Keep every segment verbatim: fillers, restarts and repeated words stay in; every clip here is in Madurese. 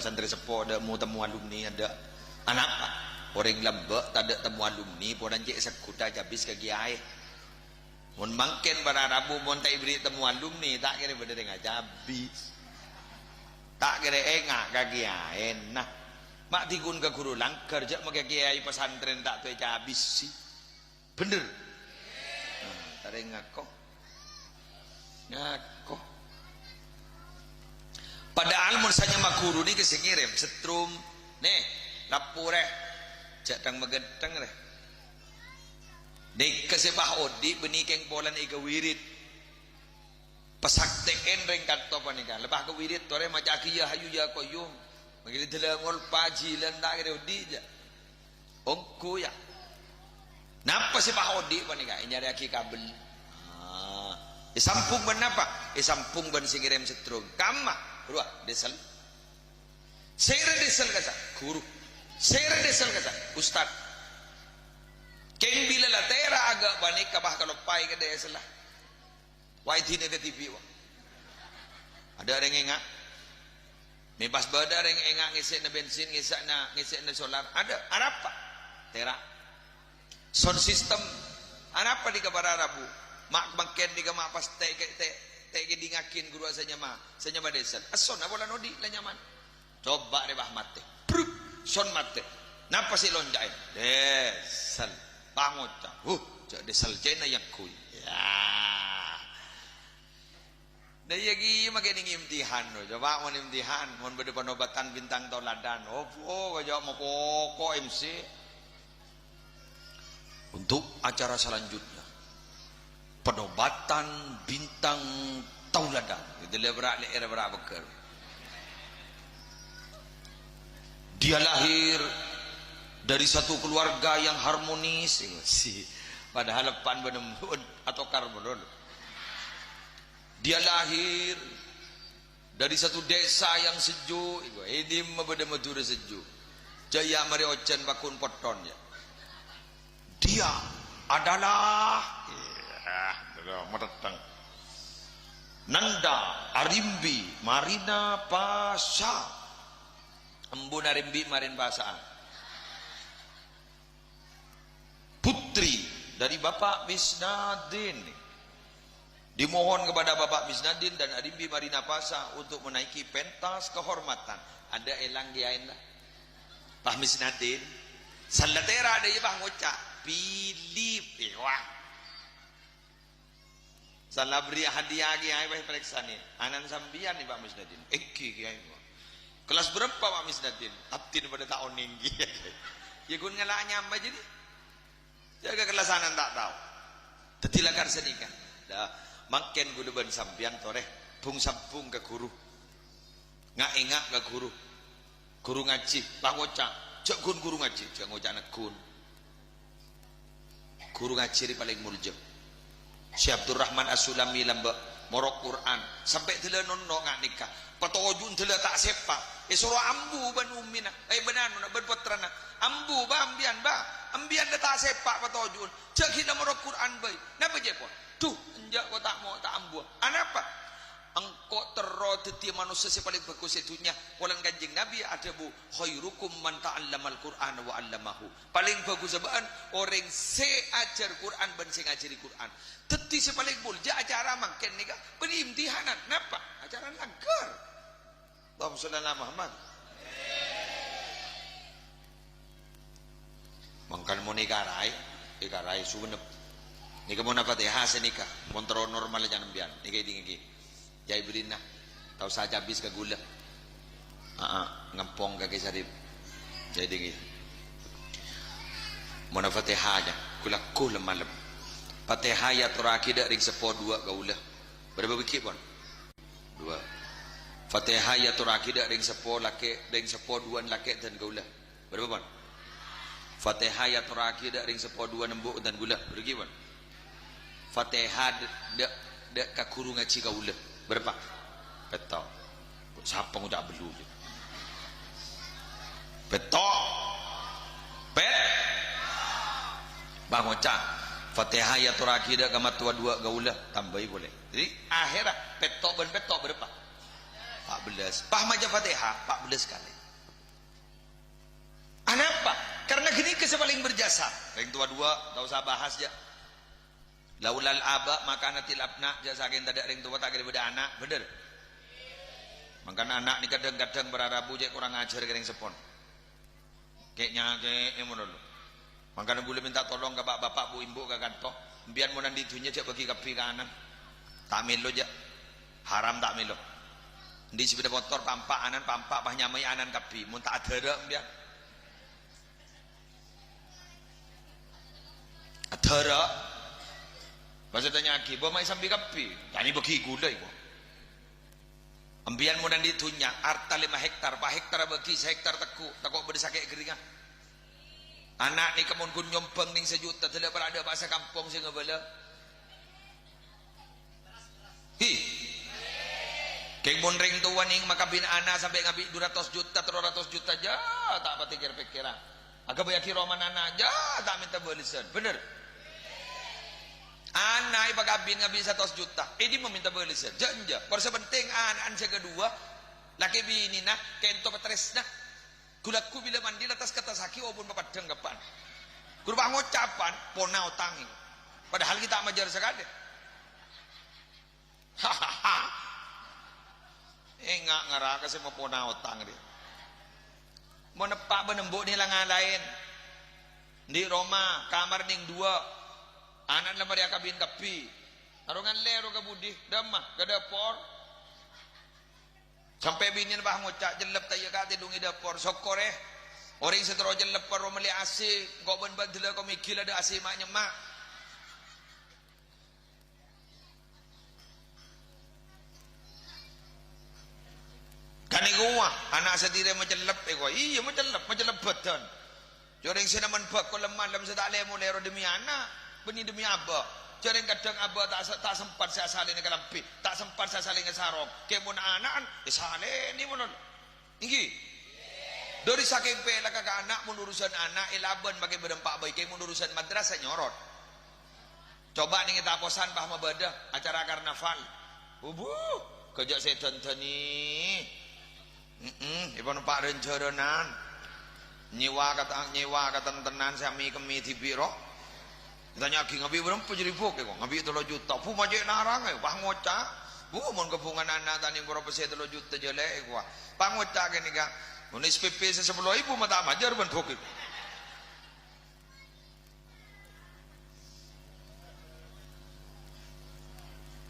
Santrè seppo adâ' mo-, temmo alumni adâ'. Anapa? Orèng lambâ' tadâ' temmo alumni, polana cè' segghut acabis ka kiyaè. Mon mangkèn para rabu mon ta' èberri' temmo alumni, ta' kèra bâdâ rèng acabis. Ta' kèra enga' ka kiyaèna. Ma' dikon ka ghuru langghâr, jhâ' maka kiyaè pesantrèn ta' tao ècabisi. Bhender? Nah, ta' rèng ngako. Ngako. Padahal mon sè nyama ghuru nèka sè ngèrèm, setrum. Nè, laporè. Jhâ' tang-maghânteng rè. Nèka sè pas odi' bânnè kèng polana èkawirid. Pasaktè'èn rèng kanto panèka. Lepas kawirid torè maca'aghi ya hayyu ya qayyum. Mangkèn dâlâ ngolpa jhilân ta' kèra odi' jhâ'. Ongghu ya. Napa sè pas odi' panèka? Ènyarèyaghi kabel. Ah. Èsambhung bân napa? Èsambhung bân sè ngèrèm setrum. Kamma? Rowa, dèsel. Sèrè dèsel kassa', ghuru. Sèrè dèsel kassa', ustad. Kèng bilâ la tèra' aghâ' panèka pas kaloppaè ka dèsella. Wa' èdinè ka T V, wa'. Adâ' rèng enga'. Mè' pas bâdâ rèng enga' ngèssè'na bensin, ngèssè'na, ngèssè'na solar. Adâ', arapa? Tèra'. Sound system. Anapa nèka para rabu? Ma' mangkèn nèka ma' pas tè-, tè-, tè-, tèkèdingngaghin ghuru sè nyama, sè nyama dèsel. Essona polana odi' la nyamana. Coba rè pas matè. Bruk. Sound matè. Napa sè èlonca'è? Dèsel. Pas ngoca'. Huh, jhâ' dèsel Cèna yang kui. Ya. Dâ' iyâ ghi' makè nèng imtihan, no. Coba mon imtihan, mon bâdâ penobatan bintang tauladan. Opo, kajâ' mokoko M C. Untuk acara selanjutnya, penobatan bintang tauladan. Itu lè bra', lè era bra' beker. Dia lahir dari satu keluarga yang harmonis. Si, padahal pan benem atokar belum. Dia lahir dari satu desa yang sejuk, iku, è dimma bâdâ Madhurâ sejuk. Jhâ' iyâ marè ojhân paghun potton, ya. Dia adalah, ya, matetteng. Nanda Arimbi Marina Pasa. Embuna Arimbi Marina Pasa. Putri dari Bapak Misnadin. Dimohon kepada Bapak Misnadin dan Arimbi Marina Pasa untuk menaiki pentas kehormatan. Adâ' èlang kiyaèna. Pak Misnadin. Sala tèra' dâ' iyâ pas ngoca'. Philip. Iyâ, wah. Sala bherri' hadiah kiyaè, weh, parèksanè. Ana'na sampèyan nè, Pak Musnadin. Èngghi, kiyaè. Kellas bârâmpa, Pak Musnadin? Abdhina padâ ta' onèng, kiyaè. Iyâ, ghun ngala' nyama, jadi. Jâgâ kellas ana'na ta' tao. Dhâddhi lakar sanèka. Lah, mangkèn ghulâ bân sampèyan torè bhung-sambhung ka ghuru. Nga'-ènga' ka ghuru. Ghuru ngajhi, pas ngoca', jhâ' ghun ghuru ngajhi, jhâ' ngoca' negghun. Ghuru ngajhi rè palèng molja. Syekh Abdurrahman As-Sulami lambâ' morok Qur'an, sampè' dâlâ nonno' nga' nèka. Patoju'na dâlâ ta' sèpa'. Èsoro ambu bân ummina, eh, bân anuna, bân pottrana. Ambu, Bâ, ambiyân, Bâ. Ambiyân dâ' ta' sèpa' patoju'na. Jhâ' ghi' la morok Qur'an bhâi. Napa ca'èpon? Dhu, enjâ' ko ta' mo-, ta' ambuwâ. Anapa? Engko' terro dhâddhiyâ manossa sè palèng bhâghus è dhunnya. Polana Kanjeng Nabi adhâbu, "Khairukum man ta'allamal Qur'ana wa 'allamahu." Palèng bhâghussa bâ'ân orèng sè ajhâr Qur'an bân sè ngajhâri Qur'an. Dhâddhi sè palèng molja acara mangkèn nèka bânnè imtihanan. Napa? Acara langghâr. Allahumma sholli ala Muhammad. Mangkana mon èkaraè, èkaraè suwenep. Nèka mon Fatihah sanèka, mon terro normal jhân sampèyan. Nèka èdingngaghi. Yai Brina, ta' osa cabis ka ghulâ. Aa, ngampong ka Kè Sarip. Yai èdingngaghi. Mon Fatihah jhân, ghulâ ghulâ malem. Fatihah èyatorraghi dâ' rèng seppo duwâ' kaulâ. Bârâmpa bighi' pon? Duwâ'. Fatihah èyatorraghi dâ' rèng seppo lakè', rèng seppo duwâ'ân lakè' dân kaulâ. Bârâmpa pon? Fatihah èyatorraghi dâ' rèng seppo duwâ'ân embu' dân kaulâ. Bârâmpa bighi' pon? Fatihah dâ', dâ', dâ' ka ghuru ngajhi kaulâ. Bârâmpa? Pètto'. Sapa ngoca' bâllu'? Pètto'. Pèt. Bâ ngoca'. Fatihah èyatorraghi dâ' ka mattowa duwâ' kaulâ. Tambâi polè. Jadi, akhèrra pètto' bân pètto' bârâmpa? Empat belas. Pas maca Fatihah, empat belas kali. Anapa? Karena ghânèka sè palèng berjasa. Rèng towa duwâ', ta' osa bahas, jâ'. Laulal aba ma kanatil abna, jâ' sakèng tadâ' rèng towa ta' kèra bâdâ ana', bhender? Mangkana ana' nèka kadhâng-kadhâng para rabu cè' korang ajhâr ka rèng seppon. Kè'-nyakè'è mono lo. Mangkana bulâ mènta tolong ka pa'-bapa', bu'-embu', ka kanto. Empèyan mon andi' dhunnya jâ' bâgi kabbhi ka ana'. Ta' mèlo jâ'. Haram ta' mèlo. Andi' sepeda motor pa'-empa' ana', pa'-empa' pas nyamaè ana' kabbhi. Mon ta' adhârâ' empèyan. Adhârâ'. Pas ètanya'aghi, "Bâ maè sambi kabbhi?" "Jâni bâgi ghulâ, èko." Empèyan mon andi' dhunnya, arta lèma hektar, pa' hektar bâgi, sahektar tegghu', tako' bâdâ sakè' ghâringnga. Ana' nèka mon ghun nyombhâng nèng sajuta, dâlâ para' dâpa' sakampong sè ngabâlâ. Hi. Kèng mon rèng towa nèng makabin ana' sampè' ngabi' du ratos juta, tello ratos juta, jâ', ta' patè kèr-pèkkèran. Aghâbâyyaghi romana ana', jâ', ta' mènta bâlessan. Bhender? Ana' èpakabin ngabi' satos juta. È dimma mènta bâlessan? Jâ', enjâ'. Kor sè pentèng ana'na sè kaduwâ, lakè binèna kènto patarèsna. Ghu-lagghu bilâ mandi la tas-katasaghi opon papeddhâng kapan. Ghuru pangoca' pan, pona otang. Padahal ghi' ta' majâr sakalè. Enga' ngara ka sè mapona otang rè. Mon eppa' bân embu' nèng la ngalaèn. Andi' roma, kamar nèng duwâ'. Ana'na la marè akabin kabbhi. Aro ngallè ro ka budi, dâmma, ka dâpor. Sampè' binèna pas ngoca', "Cellep ta' iyâ, Ka', tèdung è dâpor." Sokkorè. Orèng sè terro cellep parlo mellè A C, engko' bân bâ'na dâlâ ko' mèghi la dâ' A C ma'-nyemma'. Kan èkowa, ana' satèya macellep èkowa. Iyâ, macellep, macellep bâdân. Jâ' orèng sè namen bhâko lem-malem sè ta' lè-molè ro demi ana', bânnè demi abâ'. Jâ' orèng kadhâng abâ' ta' se-, ta' sempat sè asalèna kalambhi, ta' sempat sè asalèna sarong. Kè mon ana'na, èsalènè mono. Èngghi? Dâri sakèng pèlakka ka ana', mon urusan ana' èlabân makè bârâmpa bhâi, kè mon urusan madrasah nyorot. Coba nèng è taposan pas mabâdâ acara karnaval. Ubuh, ghâjâ' sè dândâni. Heeh, èpon pa' rèn-jhârânan. Nyèwa kata-, nyèwa katentenan sè amè-kemmè dhibi' ro. Ètanya'aghi, "Ngabi' bârâmpa jârèya, Bu'?" Èkowa, "Ngabi' tello juta." "Bu, ma' cè' narang, è, pas ngoca'." "Bu, mon kèbhungan ana' ta' nèng poro pèssè tello juta jâlè," èkowa. Pas ngoca' ghânèka, "Mon S P P sè sapolo èbu ma' ta' majâr bân Bu'."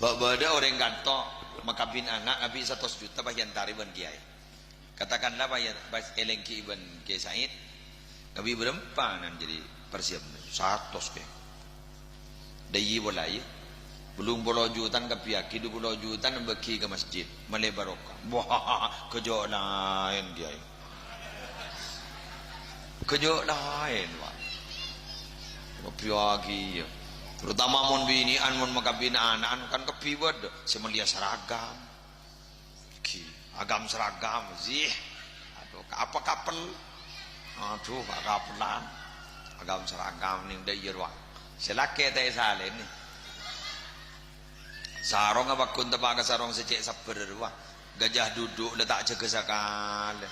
Bâ'-bâdâ orèng kanto makabin ana' ngabi' satos juta pas èantarè bân kèyaè. Katakanlah pas ya-, pas èlèngghi bân Kèyaè Said, ngabi' bârâmpa nan jadi persiapan? Satos kè. Dâ' iyâ pola iyâ. Bâllung polo juta kabbhiyâghi, du polo juta bâgi ka masjid. Mellè barokah. Wah, ghâjâ' laèn kèyaè. Ghâjâ' laèn, Pak. Kabbhiyâghi, iyâ. Terutama mon binè'an, mon makabin ana'an, kan kabbhi bâdâ sè mellèya seragam. Ghi, agam seragam, zih. Adhu, ka-, apa kapel? Adhu, ka-, kapelan. Agam seragam nèng dâ' iyâ rowa. Sè lakè ta' èsalènè. Sarongnga pagghun teppa' ka sarong sè cè' sabbhâr rowa. Gajah duduk la ta' jâgâ sakalè.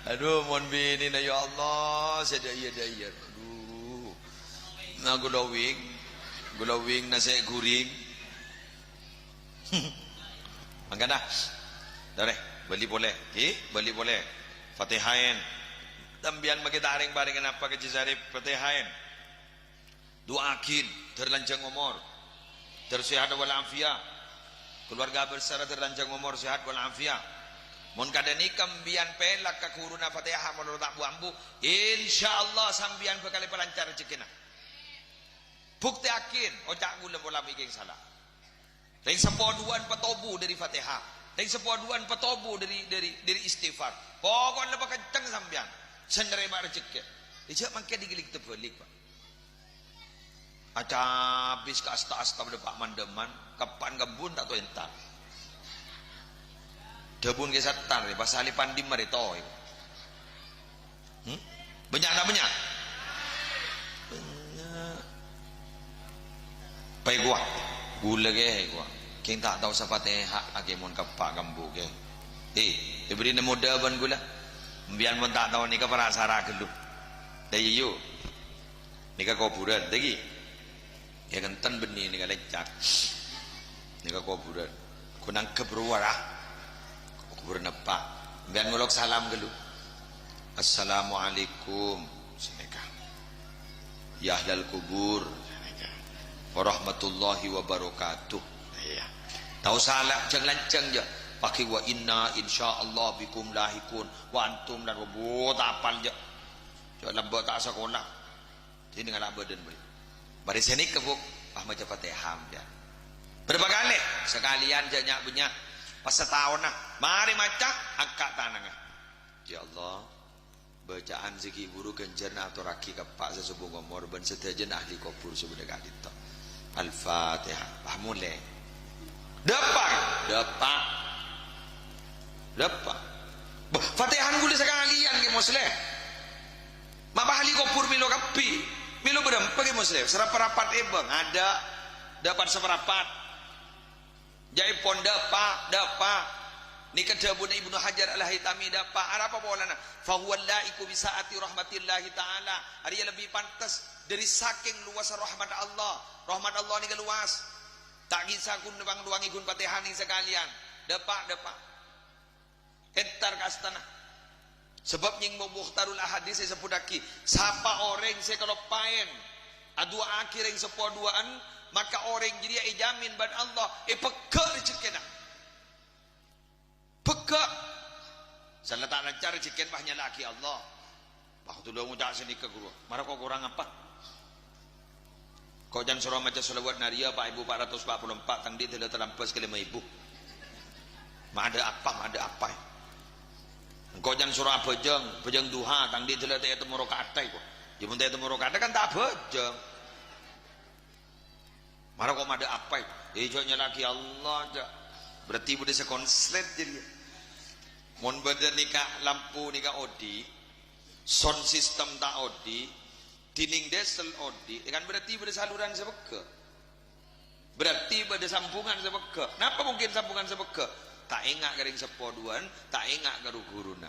Adhu, mon binèna, ya Allah, sè dâ' iyâ, dâ' iyâ. Adhu. Na glowing. Glowing nasè' ghuring. Mangkana. Torè, bâli polè. Ki, bâli polè. Fatihaèn. Sampèyan makè ta' rèng-parèng napa ka Cisarip? Fatihaèn. Du'aaghin, dhâr lanjhâng omor, dhâr sehat wal afiat. Keluarga besar dhâr lanjhâng omor, sehat wal afiat. Mon kadhânèka sampèyan pèlak ka ghuruna Fatihah malolo ta' bu-ambu, insyaallah sampèyan bhâkal èpalancar rejhekkèna. Buktèaghin, oca' kaulâ pola mè' kèng sala. Rèng seppo duwâ'ân patobu dâri Fatihah. Rèng seppo duwâ'ân patobu dâri, dâri, dâri istighfar. Pokokna pakenceng sampèyan sè narèma rejekkè. Jhâ' mangkèn èngèlèng tebâlik, Pak. Acabis ka asta-asta padâ pa'-mandâman, kapan kebun ta' tao entar. Dhâbuna Kè Sattar, pas salèpan dimma rè toy. Hmm? Bânnya' ta' bânnya'? Bânnya'. Pè kowa. Ghulâ kè kowa. Kèng ta' tao safatèha, akè mon keppa' kambu kè. Eh, èbèrri'na modâ bân ghulâ. Empiyan mon ta' tao nèka para sara ghâllu. Dâ' iyâ, yu. Nèka kobhurân, dâ' ghi. Yâ, kenten bânnè nèka lècak. Nèka kobhurân. Ghun angghep rowa, ra. Kobhurân eppa'. Empiyan ngolok salam ghâllu. "Assalamualaikum." Sanèka. "Ya ahlal kubur." Sanèka. "Warahmatullahi wabarakatuh." Iyâ. Tao sala jâng-lanjâng, jâ'. Pagghi' "Wa inna insyaallah bikum lahiqun." "Wa antum" lan "wa" bu-, ta' apal, jâ'. Jâ' lambâ' ta' sakola. Dhâddhi ngala' bâdân bâli. Marè sanèka, Bu, pas maca Fatèha, jâ. Bârâmpa kalè? Sakalèyan, jâ, nya'-bânnya'. Pas sataonna. Marè maca, angka' tanangnga. "Ya Allah, bacaan sè ghi' bhuru ghânjhârna atorraghi ka eppa' sè sobung omor bân sadhâjâna ahli kobhur sè bâdâ ka'dinto'. Al-Fatihah." Pas molè. Dâpa', dâpa'. Dâpa'. Bâh, Fatihah ghulâ sakalèyan, Kè Musleh. Ma' pas ahli kobhur mèlo kabbhi. Mèlo bârâmpa, Kè Musleh? Saparapat èbâng. Adâ'. Dâpa' saparapat. Jâèpon dâpa', dâpa'. Nèka dhâbuna Ibnu Hajar Al-Haitami, dâpa'. Arapa polana? "Fahuwa la'iqu bisa'ati rahmatillahi ta'ala." Arèya lebbi pantes dâri sakèng lowassa rahmat Allah. Rahmat Allah nèka lowas. Ta' kèsa ghun panglowangnga ghun Fatihah nèng sakalèyan. Dâpa', dâpa'. Entar ka astana. Sabâb nèng Mukhtarul Ahadits èsebbhuttaghi, sapa orèng sè kaloppaèn adu'aaghi rèng seppo duwâ'ân, maka orèng jârèya èjhâmin bân Allah èpegghâ' rejekkèna. Pegghâ'. Sala ta' lancar rejekkèn, pas nyala'aghi Allah. Pas ghulâ ngoca' sanèka, ghuru. Mara kok korang apa? Ko' can soro maca shalawat nariyah, pa' èbu pa' ratos pa' polo empa', tang dhi' dâlâ talambâs ka lèma èbu. Ma' adâ' apa, ma' adâ' apa, yâ? Engko' can soro abhâjâng, bhâjâng duha, tang dhi' dâlâ ta' ètemmo raka'atta, ko'. Yâ, mon ta' ètemmo raka'atta, kan ta' abhâjâng. Mara ko' ma' adâ' apa, yâ? Eh, jhâ' nyala'aghi Allah, jhâ'. Berarti bâdâ sè konslet jârèya. Mon bâdâ nèka lampu nèka odi', sound system ta' odi', dhinèng diesel odi', yâ kan berarti bâdâ saluran sè pegghâ'. Berarti bâdâ sambungan sè pegghâ'. Napa mungkin sambungan sè pegghâ'? Ta' enga' ka rèng seppo duwâ'ân, ta' enga' ka ru-ghuruna.